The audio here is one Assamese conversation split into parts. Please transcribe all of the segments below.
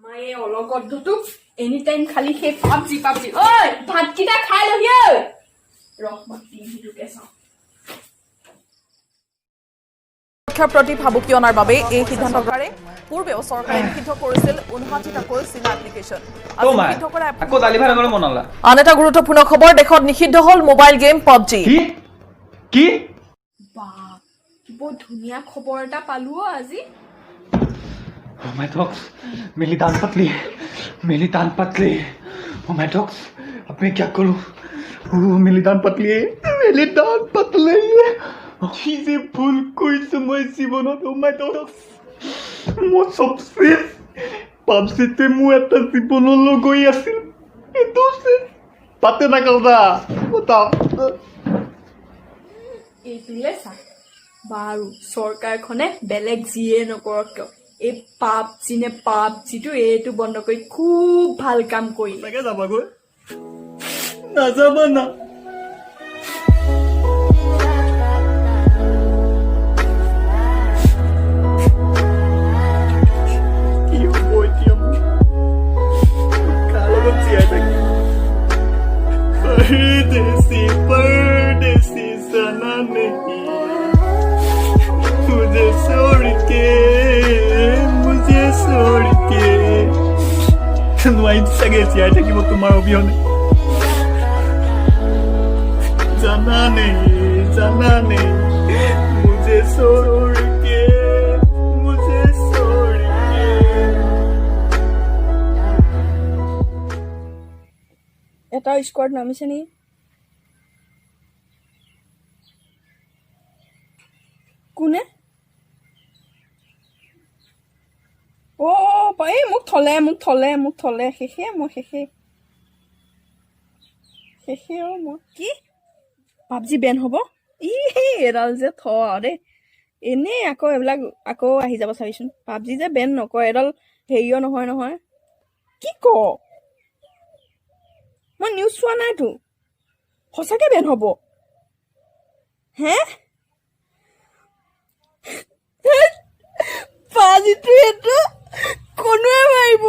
মায়ে অলগদ্ধটোক এনি টাইম খালি সেই পাবজি পাবজি। ঐ, ভাতকেইটা খাই লহি ঐ। ৰহ, মই টিভিটোকে চাওঁ। সুৰক্ষাৰ প্ৰতি ভাবুকি অনাৰ বাবে এই সিদ্ধান্ত কৰে। পূৰ্বেও চৰকাৰে নিষিদ্ধ কৰিছিল 59টাকৈ চীনা এপ্লিকেশ্যন। অ' মাই, আকৌ দালি ভাত এখনো বনালা? আন এটা গুৰুত্বপূৰ্ণ খবৰ, দেশত নিষিদ্ধ হ'ল মোবাইল গেম পাবজি। কি কি? বা, বৰ ধুনীয়া খবৰ এটা পালো অ' আজি। Oh my dogs, मेरी दान पतली, मेरी दान पतली। Oh my dogs, अब मैं क्या करूं? Oh, मेरी दान पतली है, मेरी दान पतली है। কি যে ভুল কৰিছো মই জীৱনত। Oh my dogs, মই চব শেষ। পাবজিতে মোৰ এটা জীৱনলৈ গৈ আছিল, এইটো শেষ। পাতে নাকালদা। এইটোলে চা বাৰু, চৰকাৰখনে বেলেগ যিয়ে নকৰক কিয়, এই পাবজি নে পাবজিটো এইটো বন্ধ কৰি খুব ভাল কাম কৰিলে। সঁচাকে যাবাগৈ? নাযাবা না। কি হ'ব এতিয়া মোৰ? কাৰ লগত জীয়াই থাকিম? परदेसी परदेसी जाना नहीं, मुझे छोड़ के, मुझे छोड़ के। নোৱাৰিম চাগে জীয়াই থাকিব তোমাৰ অবিহনে। जाना नहीं, जाना नहीं, मुझे छोड़ के, मुझे छोड़ के। এটা স্কোৱাড নামিছে নেকি? কোনে? অ' এই মোক থলে, মোক থলে, মোক থলে। শেষে মই, শেষে, শেষে। অ' মই কি, পাবজি বেন হ'ব? ই এডাল যে থ আৰু দেই। এনেই আকৌ এইবিলাক আকৌ আহি যাব, চাবিচোন। পাবজি যে বেন নকৰে, এডাল হেৰিও নহয় নহয়। কি ক, মই নিউজ চোৱা নাইতো। সঁচাকে বেন হ'ব হে? পাজিটো এইটো কোনোৱে মাৰিব,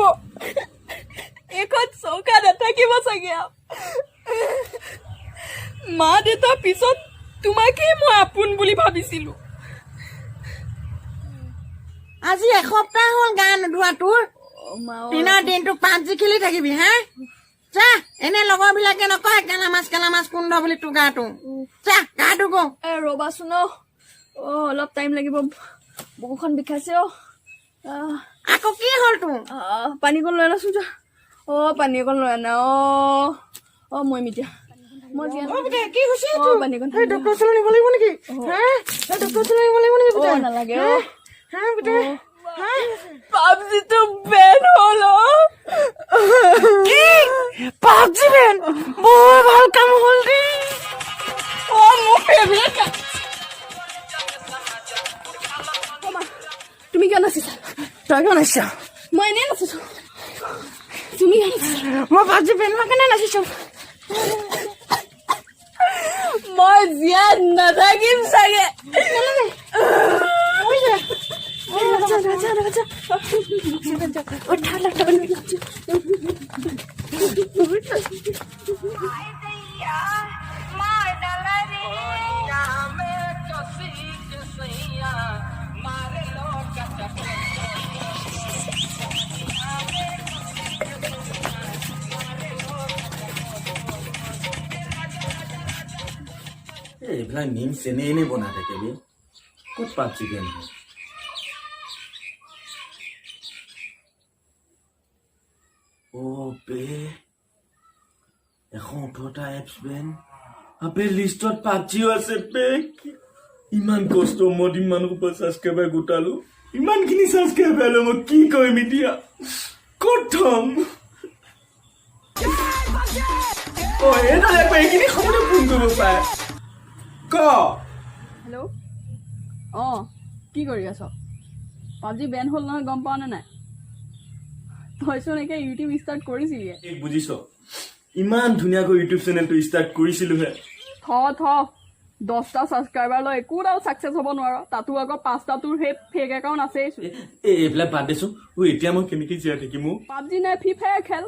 এইখন চৌকা নাথাকিব চাগে আৰু। মা দেউতাৰ পিছত তোমাকেই মই আপোন বুলি ভাবিছিলো। আজি এসপ্তাহ হ'ল গা নোধোৱা তোৰ। দিনৰ দিনটো পাবজি খেলি থাকিবি হা? যা, এনে লগৰ বিলাকে নকয় কেলা মাছ কেলা মাছ গোন্ধ বুলি তোৰ গাটো। যা, গা ধু গৈ। এ ৰ'বাচোন অ', অ' অলপ টাইম লাগিব, বুকুখন বিষাইছে অ'। আহ, আকৌ কি হ'ল তোৰ? আহ, পানী অকণ লৈ আনাচোন, যোৱা। অ' পানী অকণ লৈ আনা। অ' অ' মৰিম এতিয়া মই জীয়াই। অ' পুতেক, কি হৈছে? অ' পানী অকণ। ডক্টৰ ওচৰলৈ নিব লাগিব নেকি হা? ডক্টৰ ওচৰলৈ নিব লাগিব নেকি? অ' নালাগে অ'। হা পুতেক, হা? পাবজিটো বেন হ'ল অ'। কি, পাবজি বেন? বৰ ভাল কাম হ'ল দেই। অ' মোৰ ফেভৰেট। তুমি কিয় নাচিছা? তই কিয় নাচিছ? মই এনেই নাচিছো। তুমি কিয় নাচিছা? মই পাবজি বেন হোৱাৰ কাৰণে নাচিছো। মই জীয়াই নাথাকিম চাগে। আচ্ছা আচ্ছা আচ্ছা, উঠা। এই এইবিলাক মিমছ এনেই এনেই বনাই থাকে বে। ক'ত পাবজি গেম হয়? অ' বে, 118টা এপছ বেন। আবে লিষ্টত পাবজিও আছে বে। ইমান কষ্ট মত ইমান সোপা ছাবস্ক্ৰাইবাৰ গোটালো, ইমানখিনি ছাবস্ক্ৰাইবাৰ লৈ মই কি কৰিম এতিয়া? ক'ত থ'ম? অ' এইডালে আকৌ এইখিনি সময়তে ফোন কৰিব পাৰে। ক। হেল্ল' অঁ, কি কৰি আছ? পাবজি বেন হ'ল নহয়, গম পাৱ নে নাই? তইচোন একে ইউটিউব ষ্টাৰ্ট কৰিছিলিয়ে। এই বুজিছ, ইমান ধুনীয়াকৈ ইউটিউব চেনেলটো ষ্টাৰ্ট কৰিছিলোহে। থ থ। 10টা ছাবস্ক্ৰাইবাৰ লৈ একোডাল ছাকচেছ হ'ব নোৱাৰ। তাতো আকৌ 5টা তোৰ সেই ফেক একাউণ্ট আছেই। এই এইবিলাক বাদ দেচোন। এতিয়া মই কেনেকে জীয়াই থাকিম অ'? পাবজি নাই, ফ্ৰী ফায়াৰ খেল।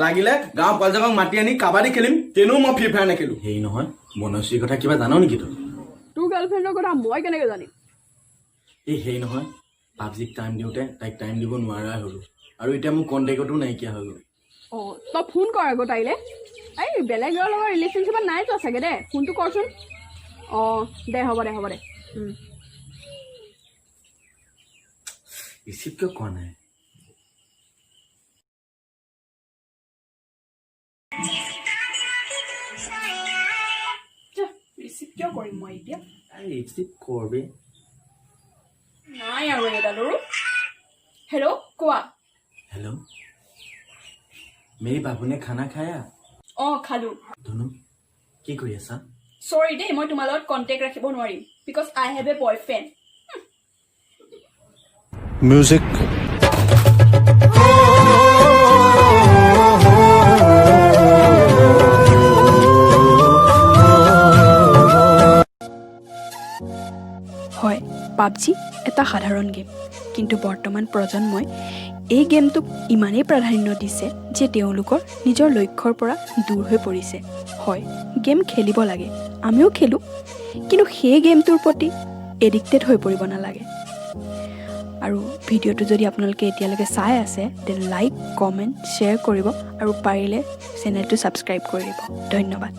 লাগিলে গাঁৱৰ পোৱালিজাকক মাতি আনি কাবাডী খেলিম, তেনেও মই ফ্ৰী ফায়াৰ নেখেলো। হেৰি নহয়, বনশ্ৰীৰ কথা কিবা জান নেকি তই? তোৰ গাৰ্লফ্ৰেণ্ডৰ কথা মই কেনেকে জানিম? এই হেৰি নহয়, পাবজিক টাইম দিওঁতে তাইক টাইম দিব নোৱাৰাই হ'লো আৰু এতিয়া মোৰ কণ্টেক্টতো নাইকিয়া হৈ গ'ল। অঁ, তই ফোন কৰ আকৌ তাইলে। এই বেলেগ ল'ৰাৰ লগত ৰিলেশ্যনশ্বিপত নাই যোৱা চাগে। দে, ফোনটো কৰচোন। অঁ, দে, হ'ব দে, হ'ব দে। ৰিচিভ কিয় কৰা নাই? ৰিচিভ কিয় কৰিম মই এতিয়া? ৰিচিভ কৰবি। নাই আৰু এইডালৰো। হেল্ল', কোৱা। हेलो, मेरी बाबू ने खाना खाया? অঁ, খালোঁ। ধুনু, কি কৰি আছা? চৰি দেই, মই তোমাৰ লগত কণ্টেক্ট ৰাখিব নোৱাৰিম because I have a boyfriend. Music. হয়, পাবজি এটা সাধাৰণ গেম, কিন্তু বৰ্তমান প্ৰজন্মই এই গেমটোক ইমানেই প্ৰাধান্য দিছে যে তেওঁলোকৰ নিজৰ লক্ষ্যৰ পৰা দূৰ হৈ পৰিছে। হয়, গেম খেলিব লাগে, আমিও খেলোঁ, কিন্তু সেই গেমটোৰ প্ৰতি এডিক্টেড হৈ পৰিব নালাগে। আৰু ভিডিঅ'টো যদি আপোনালোকে এতিয়ালৈকে চাই আছে, then like, comment, share কৰিব আৰু পাৰিলে চেনেলটো ছাবস্ক্ৰাইব কৰি দিব। ধন্যবাদ।